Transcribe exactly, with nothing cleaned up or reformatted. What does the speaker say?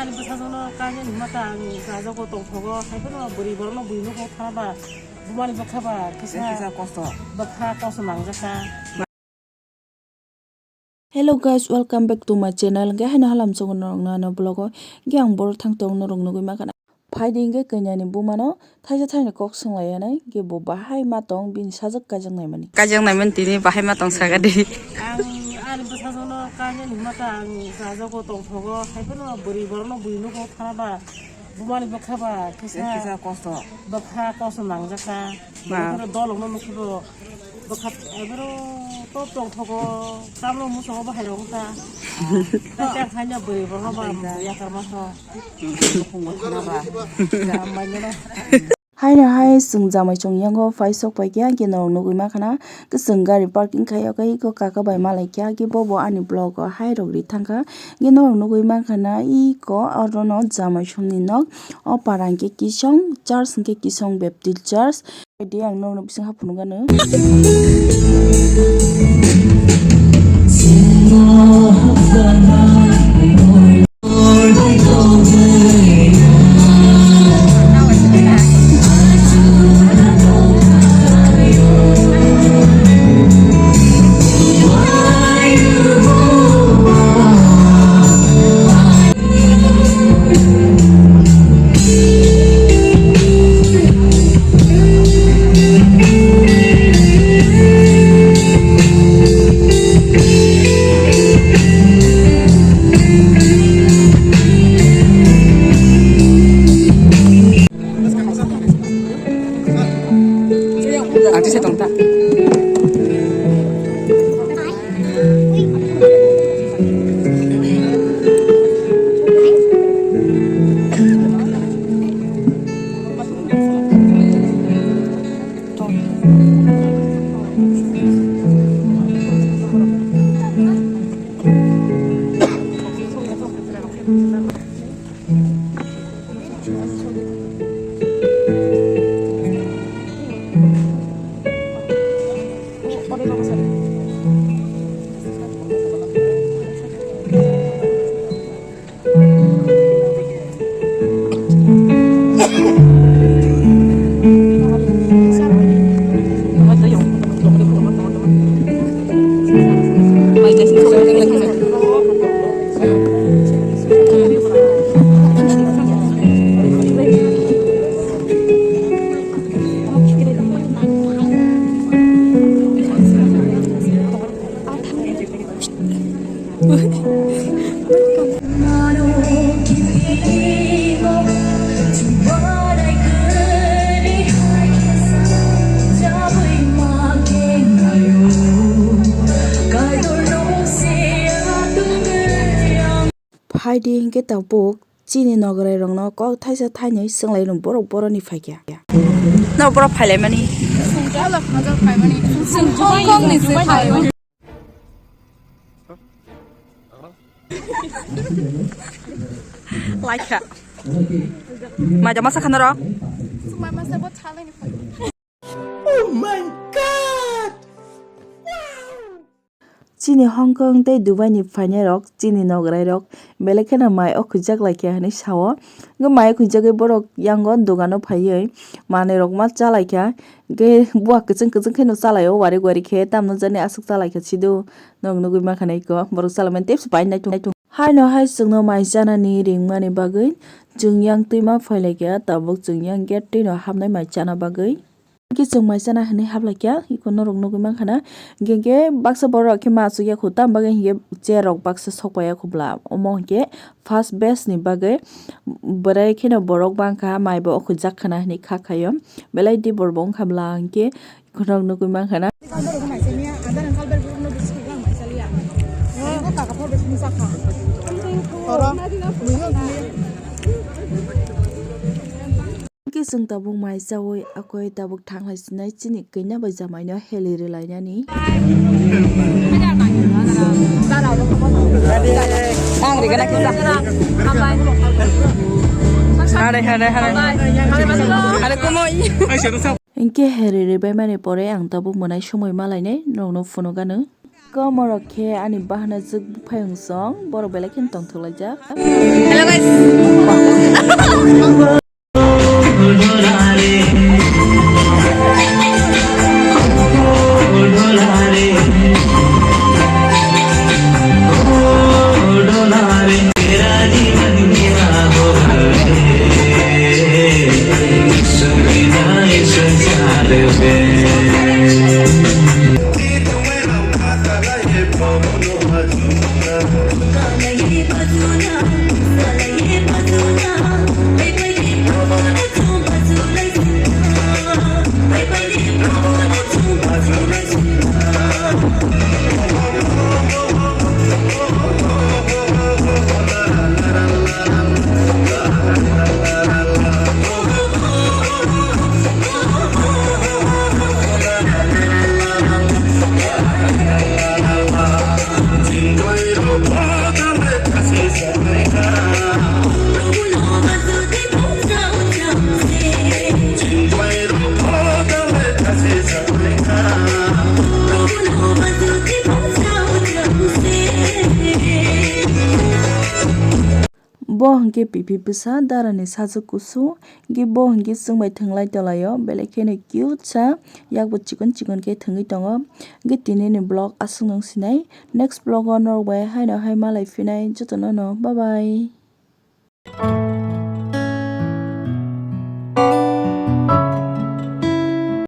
Ani bwsajwkno kanya ni mata ang rajago tongthogo, hai phano bwrwi borokno bui nukgo thana ba, bumani bwkha ba kisa, kisa kosto, bwkha kosto nangjakha. Hello guys, welcome back to my channel. Hwnkhe haino halam chongo norokno ano vlog o. Hwnkhe ang borok thang tong norok nugwi mankha na. Phaidi hwnkhe kanya ni buma no thaisa thaini kok swnglainai, hwnkhe bo bahai ma tong bini sajwk kaijaknai mani. Kaijaknai mani tini bahai ma tong saga di. Ang ani bwsajwkno kanya ni mata ang rajago tongthogo, hai phano bwrwi borokno bui nukgo thana ba, bumani bwkha ba kisa, kisa kosto, bwkha kosto nangjakha. Ba. Bwkha dolokno nukgo. Bwkha ebero top tongthogo, tamno muchungo bahai rok wngkha. Tei tei khaina bwrwi borokno ba yakar masa. Haino hai chwng jamai chwng yango phai sok pai kha, hwnkhe norok nugwi mankha na, kwchwng gari parking khai o, khe eko kaka bai malai kha, hwnkhe bobo ani vlog o hai rok ri thangkha, hwnkhe norok nugwi mankha na, eko oro no jamai chwng ni nok, o para hwnkhe Kisong church, hwnkhe Kisong Baptist church. Di ang nokno bising hap phunukgano. Artist tong ta. Phaidi hwnkhe tabuk chini nograi rokno kok thaisa thainwi swnglai rw borok boroni phaikha. No borok phailaimani. Chwng Hong Kong ni se phai. Laikha. Mai jama sakha norok. Oh my God! Chini Hong Kong tei Dubai ni phainai rok chini nograi rok belai kheno mai o khujak laikha hinwi sao. Hwnkhe mai o khujagwi borok yango dogano phaiwi manwi rok ma chalaikha. Hwnkhe buwa kwchwng kwchwng kheno chalaio warik warik khe tamno jani aswk chalaikha sido. Norok nugwi mankha na iko borok chalaimani tepsi pai naitung naitung. Haino hai chwngno mai chanani ringmani bagwi chwng yang twima phailaikha, tabuk chwng yang gate twino hapnai mai chana bagwi. Hwnkhe chwng mai chana hinwi haplaikha, iko norok nugwi mankha na. Hwnkhe, hwnkhe baksa borok khe ma achukya khu, tamo bagwi hwnkhe chair rok baksa sokpaiya khu bwla. Omo hwnkhe first batch ni bagwi bwrwi kheno borok bangkha, mai bo okhojak khwna hinwi kha khaio. Belai dibor bo wngkha bwla hwnkhe, Khorok nugwi mankha na. Hwnkhe chwng tabuk mai chaui akoi tabuk thanglai sinai chini kanya bai jamai no heli rwlainani. Ang rigana kisa. Hare, hare, hare. Hare kumoi. Hwnkhe heri ribaimani pore ang tabuk mwnai somoi malainai nokno phunukgano. Komorok khe ani bahana jwk buphayung song, borok belai kheno tongthok laijak. Bo hwnkhe pipi bwsa darani sajwk kusu, hwnkhe bo hwnkhe chwngbai thwnglai tolaio, belai kheno cute sa, yakbo chikon chikon khe thwngwi tongo. Hwnkhe tinini vlog aswk nung sinai, next vlog o norok bai haino hai malai phinai jotono no bye bye.